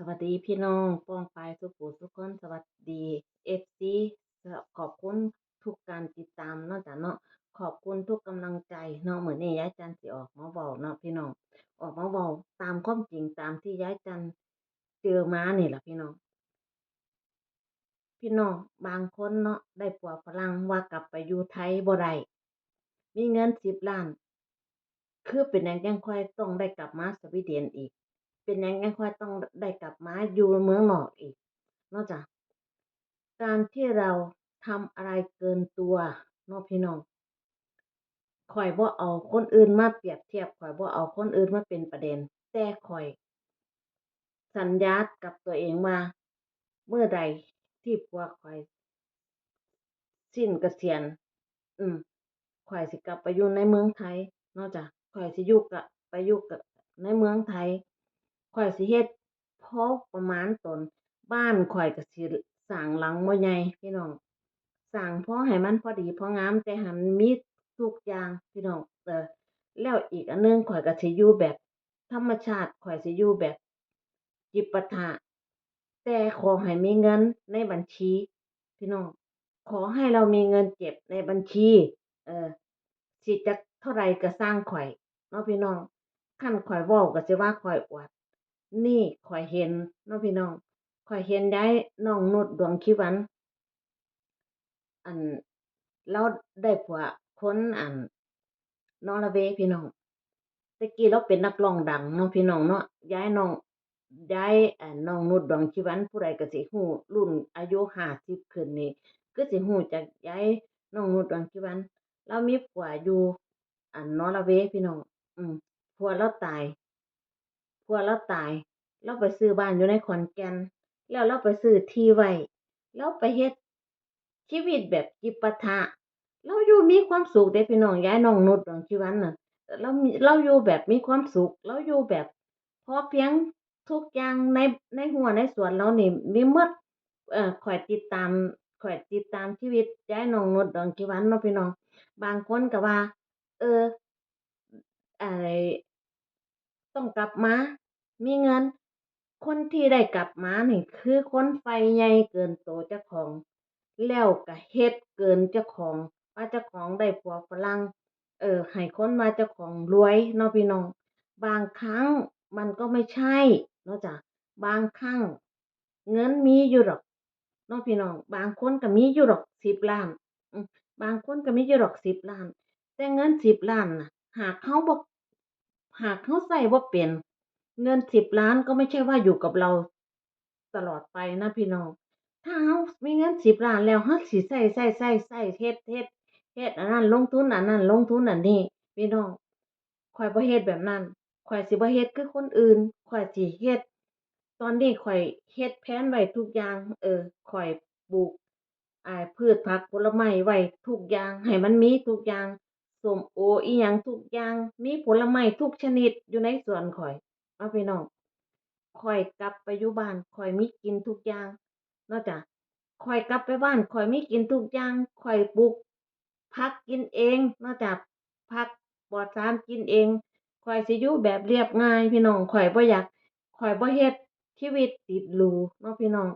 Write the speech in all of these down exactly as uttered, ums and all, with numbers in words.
สวัสดีพี่น้องป้องปายสุผู้สุคน สวัสดีเอฟซี ขอบคุณทุกการติดตามเนาะจ้ะเนาะ ขอบคุณทุกกำลังใจเนาะ มื้อนี้ยายจันสิออกมาเว้าเนาะพี่น้อง ออกมาเว้าตามความจริงตามที่ยายจันเจอมานี่ล่ะพี่น้อง พี่น้องบางคนเนาะ ได้ผัวฝรั่งว่ากลับไปอยู่ไทยบ่ได้ มีเงินสิบล้าน คือเป็นหยังจั่งค่อยต้องได้กลับมาสวีเดนอีก เป็นหยังจั่งค่อยต้องได้กลับมาอยู่เมืองนอกอีก เนาะจ้ะ การที่เราทำอะไรเกินตัวเนาะพี่น้อง ข้อยบ่เอาคนอื่นมาเปรียบเทียบ ข้อยบ่เอาคนอื่นมาเป็นประเด็น แต่ข้อยสัญญากับตัวเองว่า เมื่อใดที่ผัวข้อยสิ้นเกษียณ อืม ข้อยสิกลับไปอยู่ในเมืองไทยเนาะจ้ะ ข้อยสิอยู่กะ ไปอยู่กะในเมืองไทย ข้อยสิเฮ็ดพอประมาณตน บ้านข้อยก็สิสร้างหลังบ่ใหญ่พี่น้อง สร้างพอให้มันพอดีพองาม แต่ให้มันมีทุกอย่างพี่น้อง เออ แล้วอีกอันหนึ่งข้อยก็สิอยู่แบบธรรมชาติ ข้อยสิอยู่แบบจิปาถะ แต่ขอให้มีเงินในบัญชีพี่น้อง ขอให้เรามีเงินเก็บในบัญชี เออ สิจักเท่าใดก็ซ่างข้อยเนาะพี่น้อง คันข้อยเว้าก็สิว่าข้อยอวด นี่ข้อยเห็นเนาะพี่น้อง ข้อยเห็นยายน้องนุช ดวงชีวัน อัน ลาวได้ผัวคน อัน นอร์เวย์พี่น้อง แต่กี้ลาวเป็นนักร้องดังเนาะพี่น้องเนาะ ยายน้อง ยาย อัน น้องนุช ดวงชีวัน ผู้ใดก็สิฮู้ รุ่นอายุห้าสิบขึ้นนี่ คือสิฮู้จักยายน้องนุช ดวงชีวัน ลาวมีผัวอยู่ อัน นอร์เวย์พี่น้อง อืม ผัวลาวตาย ผัวลาวตาย ลาวไปซื้อบ้านอยู่ในขอนแก่น แล้วลาวไปซื้อที่ไว้ ลาวไปเฮ็ดชีวิตแบบจิปาถะ ลาวอยู่มีความสุขเด้พี่น้อง ยายน้องนุช ดวงชีวันน่ะ ลาวมี ลาวอยู่แบบมีความสุข ลาวอยู่แบบพอเพียงทุกอย่างใน ในรั้วในสวนลาวนี่มีหมด เอ่อ ข้อยติดตาม ข้อยติดตามชีวิตยายน้องนุช ดวงชีวันเนาะพี่น้อง บางคนก็ว่า เออ ไอ้ ต้องกลับมามีเงิน คนที่ได้กลับมานี่คือคนใฝ่ใหญ่เกินโตเจ้าของ แล้วก็เฮ็ดเกินเจ้าของ ว่าเจ้าของได้ผัวฝรั่ง เออ ให้คนว่าเจ้าของรวยเนาะพี่น้อง บางครั้งมันก็ไม่ใช่เนาะจ้ะ บางครั้งเงินมีอยู่ดอกเนาะพี่น้อง บางคนก็มีอยู่ดอกสิบล้าน อืม บางคนก็มีอยู่ดอกสิบล้าน แต่เงินสิบล้านน่ะ หากเฮาบ่ หากเฮาใช้บ่เป็น เงินสิบล้านก็ไม่ใช่ว่าอยู่กับเราตลอดไปนะพี่น้อง ถ้าเฮามีเงินสิบล้านแล้ว เฮาสิใช้ ใช้ ใช้ ใช้ เฮ็ด เฮ็ด เฮ็ดอันนั้น ลงทุนอันนั้น ลงทุนอันนี้ พี่น้อง ข้อยบ่เฮ็ดแบบนั้น ข้อยสิบ่เฮ็ดคือคนอื่น ข้อยสิเฮ็ด ตอนนี้ข้อยเฮ็ดแพลนไว้ทุกอย่าง เออ ข้อยปลูก อ่า พืชผักผลไม้ไว้ทุกอย่าง ให้มันมีทุกอย่าง ส้มโออิหยังทุกอย่าง มีผลไม้ทุกชนิดอยู่ในสวนข้อย เอาพี่น้อง ข้อยกลับไปอยู่บ้าน ข้อยมีกินทุกอย่างเนาะจ้ะ ข้อยกลับไปบ้าน ข้อยมีกินทุกอย่าง ข้อยปลูกผักกินเองเนาะจ้ะ ผักปลอดสารกินเอง ข้อยสิอยู่แบบเรียบง่ายพี่น้อง ข้อยบ่อยาก ข้อยบ่เฮ็ดชีวิตติดหรูเนาะพี่น้อง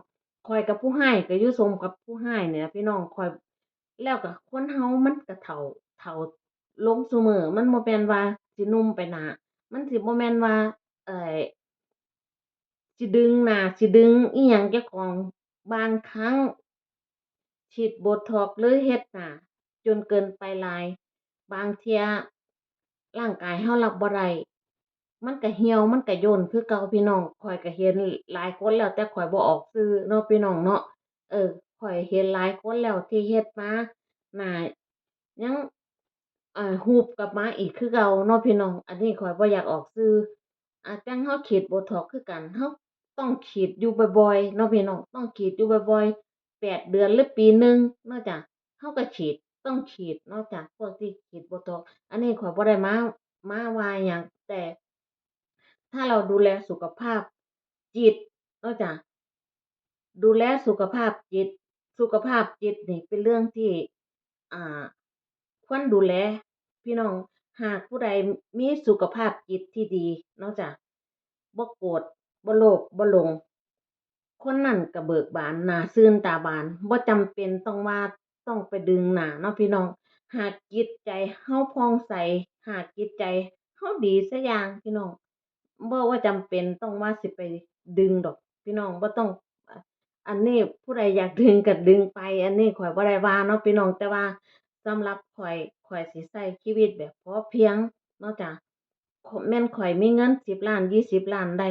ข้อยกับผู้ฮ้ายก็อยู่สมกับผู้ฮ้ายนี่ล่ะพี่น้อง ข้อย แล้วก็คนเฮามันก็เฒ่า เฒ่าลงซุมื้อ มันบ่แม่นว่าสิหนุ่มไปหน้า มันสิบ่แม่นว่า เอ่อ สิดึงหน้า สิดึงอิหยังเจ้าของ บางครั้ง ฉีดโบท็อกซ์หรือเฮ็ดหน้าจนเกินไปหลาย บางเทื่อร่างกายเฮารับบ่ได้ มันก็เหี่ยว มันก็ย่นคือเก่าพี่น้อง ข้อยก็เห็นหลายคนแล้ว แต่ข้อยบ่ออกชื่อเนาะพี่น้องเนาะ เออ ข้อยเห็นหลายคนแล้วที่เฮ็ดมา หน้ายัง อ่า หุบกลับมาอีกคือเก่าเนาะพี่น้อง อันนี้ข้อยบ่อยากออกชื่อ อ่า จั่งเฮาฉีดโบท็อกซ์คือกัน เฮาต้องฉีดอยู่บ่อยๆ เนาะพี่น้อง ต้องฉีดอยู่บ่อยๆ แปดเดือนหรือปีหนึ่งเนาะจ้ะ เฮาก็ฉีด ต้องฉีดเนาะจ้ะ พวกที่ฉีดโบท็อกซ์ อันนี้ข้อยบ่ได้มา มาว่าหยัง แต่ถ้าเราดูแลสุขภาพจิตเนาะจ้ะ ดูแลสุขภาพจิต สุขภาพจิตนี่เป็นเรื่องที่ อ่า ควรดูแล พี่น้อง หากผู้ใดมีสุขภาพจิตที่ดีเนาะจ้ะ บ่โกรธ บ่โลภ บ่หลง คนนั้นก็เบิกบาน หน้าซื่นตาบาน บ่จำเป็นต้องว่าต้องไปดึงหน้าเนาะพี่น้อง หากจิตใจเฮาผ่องใส หากจิตใจเฮาดีซะอย่างพี่น้อง บ่ว่าจำเป็นต้องว่าสิไปดึงดอกพี่น้อง บ่ต้อง อันนี้ผู้ใดอยากดึงก็ดึงไป อันนี้ข้อยบ่ได้ว่าเนาะพี่น้อง แต่ว่าสำหรับข้อย ข้อยสิใช้ชีวิตแบบพอเพียงเนาะจ้ะ แม่นข้อยมีเงินสิบล้าน ยี่สิบล้านได้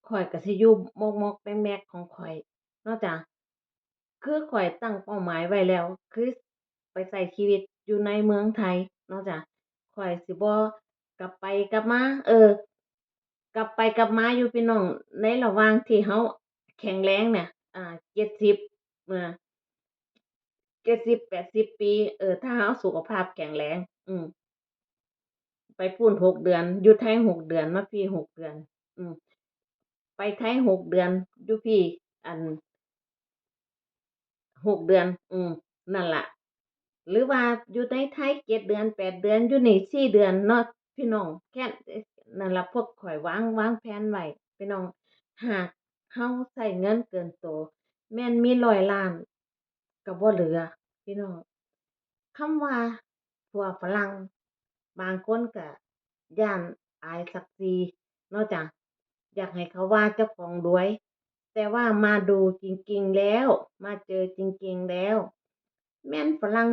ข้อยก็สิอยู่มอกๆแมกๆของข้อยเนาะจ้ะ คือข้อยตั้งเป้าหมายไว้แล้ว คือไปใช้ชีวิตอยู่ในเมืองไทยเนาะจ้ะ ข้อยสิบ่กลับไปกลับมา เออ กลับไปกลับมาอยู่พี่น้อง ในระหว่างที่เฮาแข็งแรงเนี่ย อ่า เจ็ดสิบ อ่า เจ็ดสิบ แปดสิบ ปี เออ ถ้าเฮาสุขภาพแข็งแรง อืม ไปพู้นหกเดือน อยู่ไทยหกเดือน มาพี้หกเดือน อืม ไปไทยหกเดือน อยู่พี้ อัน หกเดือน อืม นั่นล่ะ หรือว่าอยู่ในไทยเจ็ดเดือน แปดเดือน อยู่นี่สี่เดือนเนาะพี่น้อง แค่ นั่นล่ะ พวกข้อยวาง วางแผนไว้ พี่น้อง หากเฮาใช้เงินเกินโต แม่นมีร้อยล้าน ก็บ่เหลือ พี่น้อง คำว่าพวกฝรั่ง บางคนก็ย้านอายศักดิ์ศรีเนาะจ้ะ อยากให้เขาว่าเจ้าของรวย แต่ว่ามาดูจริงๆแล้ว มาเจอจริงๆแล้ว แม่นฝรั่ง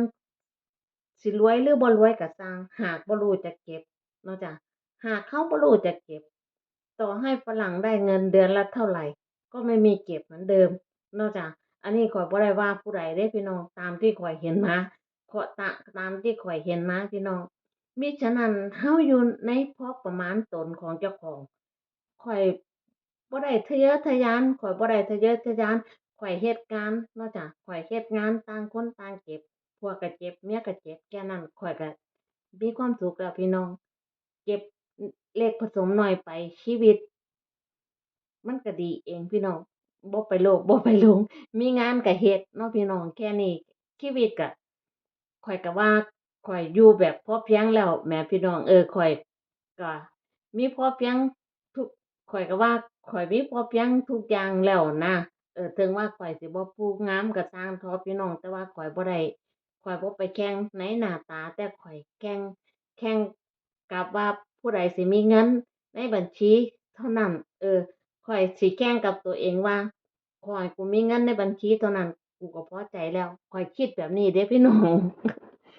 สิรวยหรือบ่รวยก็ซ่าง หากบ่รู้จักเก็บเนาะจ้ะ หากเขาบ่รู้จักเก็บ ต่อให้ฝรั่งได้เงินเดือนละเท่าไหร่ ก็ไม่มีเก็บเหมือนเดิมเนาะจ้ะ อันนี้ข้อยบ่ได้ว่าผู้ใดเด้พี่น้อง ตามที่ข้อยเห็นมา ข้อ ตะ ตามที่ข้อยเห็นมาพี่น้อง มิฉะนั้นเฮาอยู่ในพอประมาณตนของเจ้าของ ข้อยบ่ได้ทะเยอทะยาน ข้อยบ่ได้ทะเยอทะยาน ข้อยเฮ็ดงานเนาะจ้ะ ข้อยเฮ็ดงาน ต่างคนต่างเจ็บ ผัวก็เจ็บ เมียก็เจ็บ แค่นั้นข้อยก็มีความสุขแล้วพี่น้อง เก็บเล็กผสมน้อยไป ชีวิตมันก็ดีเองพี่น้อง บ่ไปโลภ บ่ไปหลง มีงานก็เฮ็ดเนาะพี่น้อง แค่นี้ ชีวิตก็ ข้อยก็ว่าข้อยอยู่แบบพอเพียงแล้วแหมพี่น้อง เออ ข้อยก็มีพอเพียงทุก ข้อยก็ว่าข้อยมีพอเพียงทุกอย่างแล้วนะ เออ ถึงว่าข้อยสิบ่ผู้งามก็ซ่างเถาะพี่น้อง แต่ว่าข้อยบ่ได้ ข้อยบ่ไปแข่งในหน้าตา แต่ข้อยแข่ง แข่งกับว่าผู้ใดสิมีเงินในบัญชีเท่านั้น เออ ข้อยสิแข่งกับตัวเองว่า ขอให้กูมีเงินในบัญชีเท่านั้น กูก็พอใจแล้ว ข้อยคิดแบบนี้เด้พี่น้อง